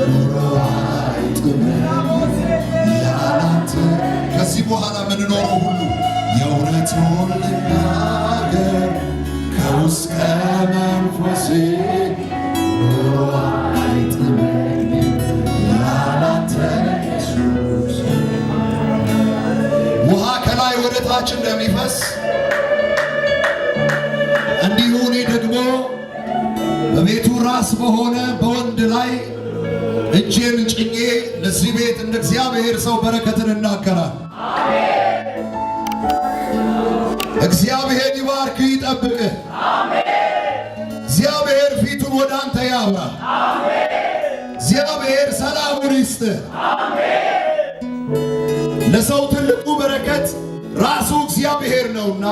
ኑሮ አይጥመኝም ያላንተ። ከዚህ በኋላ ምንኖረው ሁሉ የእውነቱን ልናገር፣ ከውስጥ ከመንፈሴ ኑሮ አይጥመኝም ያላንተ ኢየሱስ። ውሃ ከላይ ወደ ታች እንደሚፈስ እንዲሁ እኔ ደግሞ በቤቱ ራስ በሆነ በወንድ ላይ እጄን ጭኜ ለዚህ ቤት እንደ እግዚአብሔር ሰው በረከትን እናገራል። እግዚአብሔር ይባርክ ይጠብቅህ። እግዚአብሔር ፊቱን ወደ አንተ ያብራ። እግዚአብሔር ሰላሙን ይስጥህ። ለሰው ትልቁ በረከት ራሱ እግዚአብሔር ነውና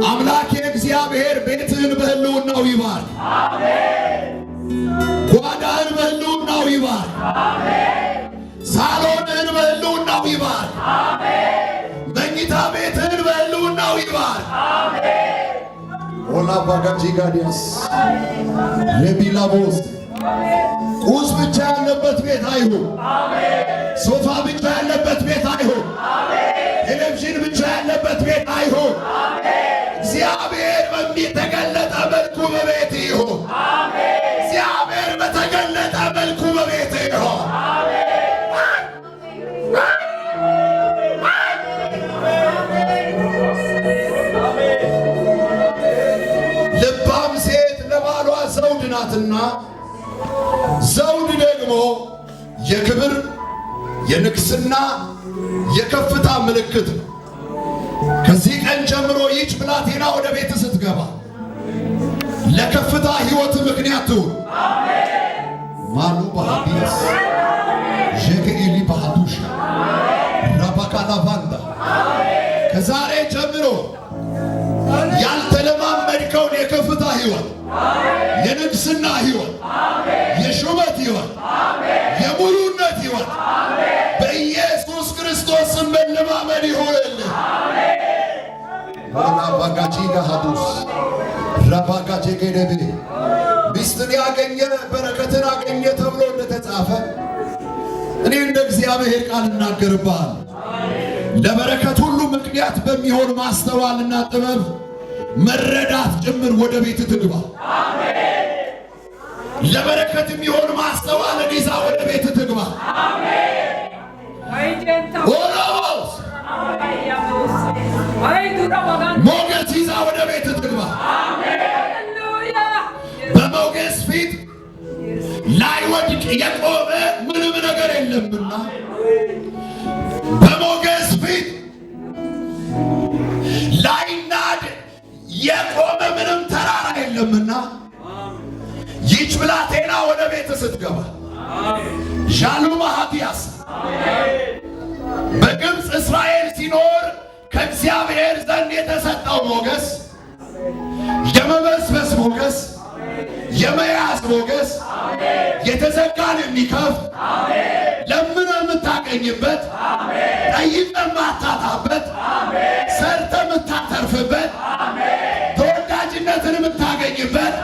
አምላኬ እግዚአብሔር ቤትህን በሕልውናው ይባርክ። ጓዳህን በሕልውናው ይባርክ። ሳሎንህን በሕልውናው ይባርክ። መኝታ ቤትህን በሕልውናው ይባርክ። ኦላ ባጋጂጋዲያስ ሬቢላቦስ። ቁስ ብቻ ያለበት ቤት አይሁን። ሶፋ ብቻ ያለበት ቤት አይሁን። ቴሌቪዥን ብቻ ያለበት ቤት አይሁን። እግዚአብሔር በሚተገለጠ መልኩ በቤት ይሁን። እግዚአብሔር በተገለጠ መልኩ በቤት ይሁን። ልባም ሴት ለባሏ ዘውድ ናትና ዘውድ ደግሞ የክብር፣ የንግስና፣ የከፍታ ምልክት ነው። ከዚህ ቀን ጀምሮ ይህች ብላቴና ወደ ቤት ስትገባ ለከፍታ ሕይወት ምክንያት ትሁን። ማሉ ባህዲስ ዠገኤሊ ባህዱሻ ራባካላቫንዳ። ከዛሬ ጀምሮ ያልተለማመድከውን የከፍታ ሕይወት፣ የንግስና ሕይወት፣ የሹመት ሕይወት፣ የሙሉነት ሕይወት በኢየሱስ ክርስቶስ ስም መለማመድ ይሁንልህ። ሆላ ባጋጂጋ ሀዱስ ረባጋጄ ገደቤ። ሚስትን ያገኘ በረከትን አገኘ ተብሎ እንደተጻፈ እኔ እንደ እግዚአብሔር ቃል እናገርብሃል። ለበረከት ሁሉ ምክንያት በሚሆን ማስተዋልና ጥበብ መረዳት ጭምር ወደ ቤት ትግባ። ለበረከት የሚሆን ማስተዋልን ይዛ ወደ ቤት ትግባ። ኦሮሞስ ሞገስ ይዛ ወደ ቤት ትግባ። በሞገስ ፊት ላይወድቅ የቆመ ምንም ነገር የለምና፣ በሞገስ ፊት ላይናድ የቆመ ምንም ተራራ የለምና ይህች ብላቴና ወደ ቤት ስትገባ ሻሉማ ሀቲያስ። በግብፅ እስራኤል ሲኖር ከእግዚአብሔር ዘንድ የተሰጠው ሞገስ፣ የመበስበስ ሞገስ፣ የመያዝ ሞገስ፣ የተዘጋን የሚከፍት፣ ለምነ የምታገኝበት፣ ጠይቀ የማታጣበት፣ ሰርተ የምታተርፍበት፣ ተወዳጅነትን የምታገኝበት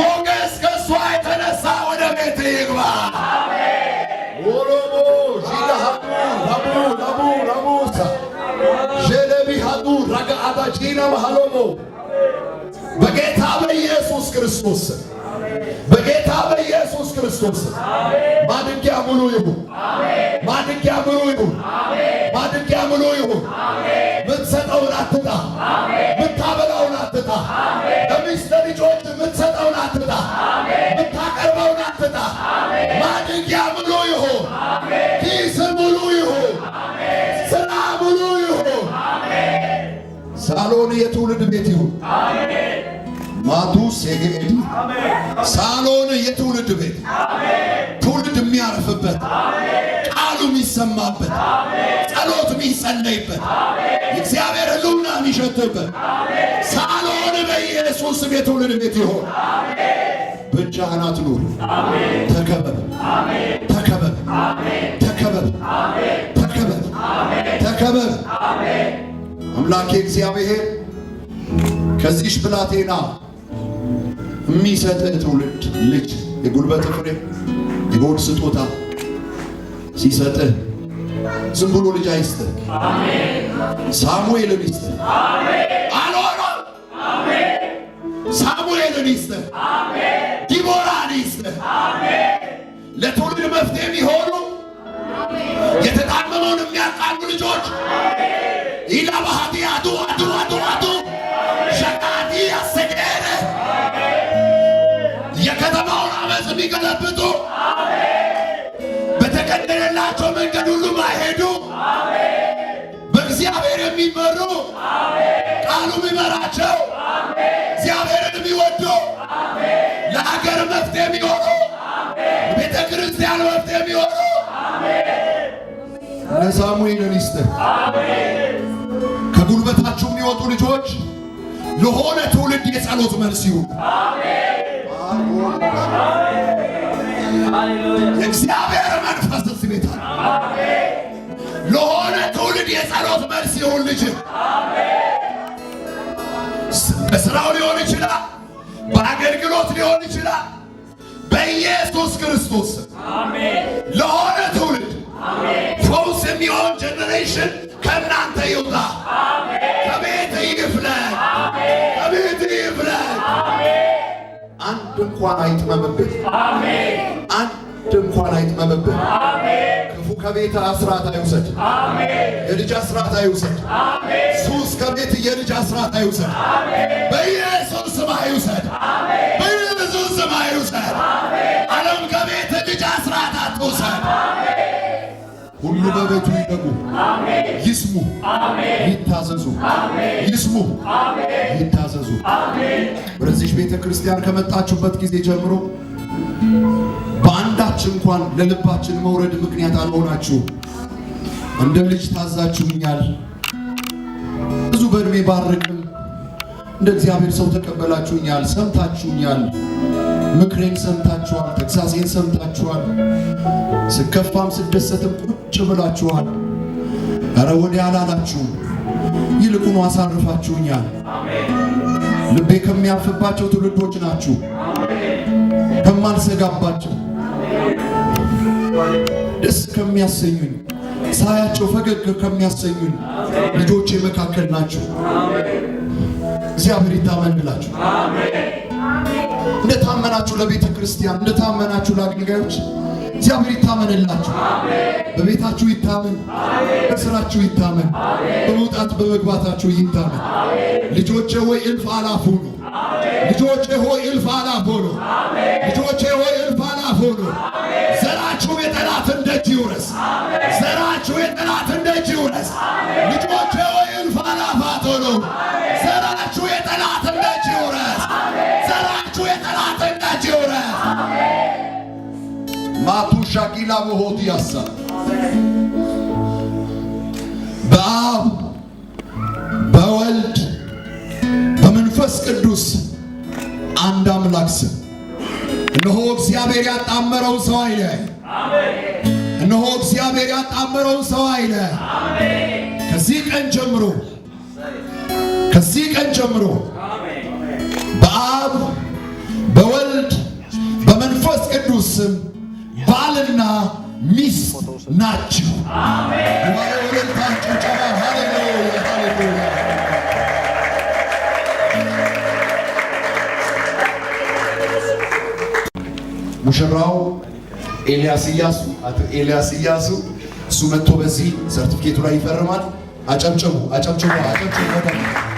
ሞገስ ከእሷ የተነሳ ወደ ቤት ይግባ። ኦሮሞ ጂዳሃዱ ራቡ ራቡ ራቡሳ ዤለቢሃዱ ረጋአዳጂና መሃሎሞ። በጌታ በኢየሱስ ክርስቶስ፣ በጌታ በኢየሱስ ክርስቶስ ማድጊያ ሙሉ ይሁን። ማድጊያ ሙሉ ይሁን። ማድጊያ ሙሉ ይሁን። ምትሰጠውን አትጣ። ምታበላውን አትጣ። ለሚስት ለልጆች ምትሰጠውን አትጣ። ምታቀርበውን አትጣ። ማድጊያ ሙሉ ይሁን። ኪስ ሙሉ ይሁን። ስራ ሙሉ ይሁን። ሳሎን የትውልድ ቤት ይሁን። ማቱ ሴጌዲ። ሳሎን የትውልድ ቤት፣ ትውልድ የሚያርፍበት፣ ቃሉ የሚሰማበት፣ ጸሎት የሚጸለይበት፣ እግዚአብሔር ሕልውና የሚሸትበት ሳሎን በኢየሱስ ስም የትውልድ ቤት ይሁን። ብቻህን አትኑር። ተከበብ፣ ተከበብ፣ ተከበብ፣ ተከበብ፣ ተከበብ። አምላኬ እግዚአብሔር ከዚህች ብላቴና የሚሰጥህ ትውልድ፣ ልጅ፣ የጉልበት ፍሬ፣ ቢሆን ስጦታ ሲሰጥህ ዝም ብሎ ልጅ አይስጥህ፣ ሳሙኤልን ይስጥህ። አልሆነም። ሳሙኤልን ይስጥህ፣ ዲቦራን ይስጥህ። ለትውልድ መፍትሄ የሚሆኑ፣ የተጣመመውን የሚያቃኑ ልጆች ኢላባሃዲ አዱ አዱ አዱ አዱ ሸቃዲ አሰገደ የከተማውን አመፅ የሚገለብጡ፣ በተቀደደላቸው መንገድ ሁሉ ማይሄዱ፣ በእግዚአብሔር የሚመሩ፣ ቃሉ የሚመራቸው፣ እግዚአብሔርን የሚወዱ፣ ለሀገር መፍትሄ የሚሆኑ፣ ቤተ ክርስቲያን መፍትሄ የሚሆኑ እነ ሳሙኤልን ይስጥህ። ከጉልበታችሁ የሚወጡ ልጆች ለሆነ ትውልድ የጸሎት መልስ ይሁን። የእግዚአብሔር መንፈስ እዚህ ቤት አለ። ለሆነ ትውልድ የጸሎት መልስ ይሁን። ልጅ በስራው ሊሆን ይችላል፣ በአገልግሎት ሊሆን ይችላል። በኢየሱስ ክርስቶስ ለሆነ ትውልድ ፈውስ የሚሆን generation ከእናንተ ይውጣ። ከቤት ይፍለቅ፣ ከቤት ይፍለቅ። አንድ እንኳን አይጥመምብህ፣ አንድ እንኳን አይጥመምብህ። ክፉ ከቤት አስራት አይውሰድ፣ የልጅ አስራት አይውሰድ። ሱስ ከቤት የልጅ አስራት አይውሰድ። በኢየሱስ ስም አይውሰድ፣ በኢየሱስ ስም አይውሰድ። ዓለም ከቤት ልጅ አስራት አትውሰድ። ሁሉ በቤቱ ይደጉ፣ ይስሙ፣ ይታዘዙ፣ ይስሙ፣ ይታዘዙ። ወደዚህ ቤተ ክርስቲያን ከመጣችሁበት ጊዜ ጀምሮ በአንዳች እንኳን ለልባችን መውረድ ምክንያት አልሆናችሁም። እንደ ልጅ ታዛችሁኛል። ብዙ በእድሜ ባርቅም እንደ እግዚአብሔር ሰው ተቀበላችሁኛል፣ ሰምታችሁኛል። ምክሬን ሰምታችኋል፣ ተግሳጼን ሰምታችኋል። ስከፋም ስደሰትም ቁጭ ብላችኋል። ኧረ ወዲያ አላላችሁም፣ ይልቁኑ አሳርፋችሁኛል። ልቤ ከሚያርፍባቸው ትውልዶች ናችሁ፣ ከማልሰጋባቸው፣ ደስ ከሚያሰኙኝ፣ ሳያቸው ፈገግ ከሚያሰኙኝ ልጆቼ መካከል ናችሁ። እግዚአብሔር ይታመንላችሁ። እንደታመናችሁ ለቤተ ክርስቲያን፣ እንደታመናችሁ ለአገልጋዮች እግዚአብሔር ይታመንላችሁ። በቤታችሁ ይታመን፣ በስራችሁ ይታመን፣ በመውጣት በመግባታችሁ ይታመን። ልጆቼ ሆይ እልፍ አላፍ ሁኑ። ልጆቼ ሆይ እልፍ አላፍ ሁኑ። ልጆቼ ሆይ እልፍ አላፍ ሁኑ። ዘራችሁ የጠላትን ደጅ ይውረስ። ዘራችሁ የጠላትን ደጅ ይውረስ። ልጆቼ ሆይ እልፍ አላፋት ሁኑ። ዘራችሁ የጠላትን ደጅ ይውረስ። ዘራችሁ የጠላትን ደጅ ይውረስ። ማቱ ሻኪላ ቦሆት ያሳ በአብ በወልድ በመንፈስ ቅዱስ አንድ አምላክ ስም እነሆ እግዚአብሔር ያጣመረውን ሰው አይለያይ። እነሆ እግዚአብሔር ያጣመረውን ሰው አይለያይ። ከዚህ ቀን ጀምሮ፣ ከዚህ ቀን ጀምሮ በአብ በወልድ በመንፈስ ቅዱስ ስም ባልና ሚስት ናችሁ። ጉባኤው እልልታን ጭብጨባ። ሃሌሉያ ሃሌሉያ። ሙሽራው ኤልያስ እያሱ፣ አቶ ኤልያስ እያሱ፣ እሱ መጥቶ በዚህ ሰርቲፊኬቱ ላይ ይፈርማል። አጨብጭቡ፣ አጨብጭቡ፣ አጨብጭቡ በደንብ።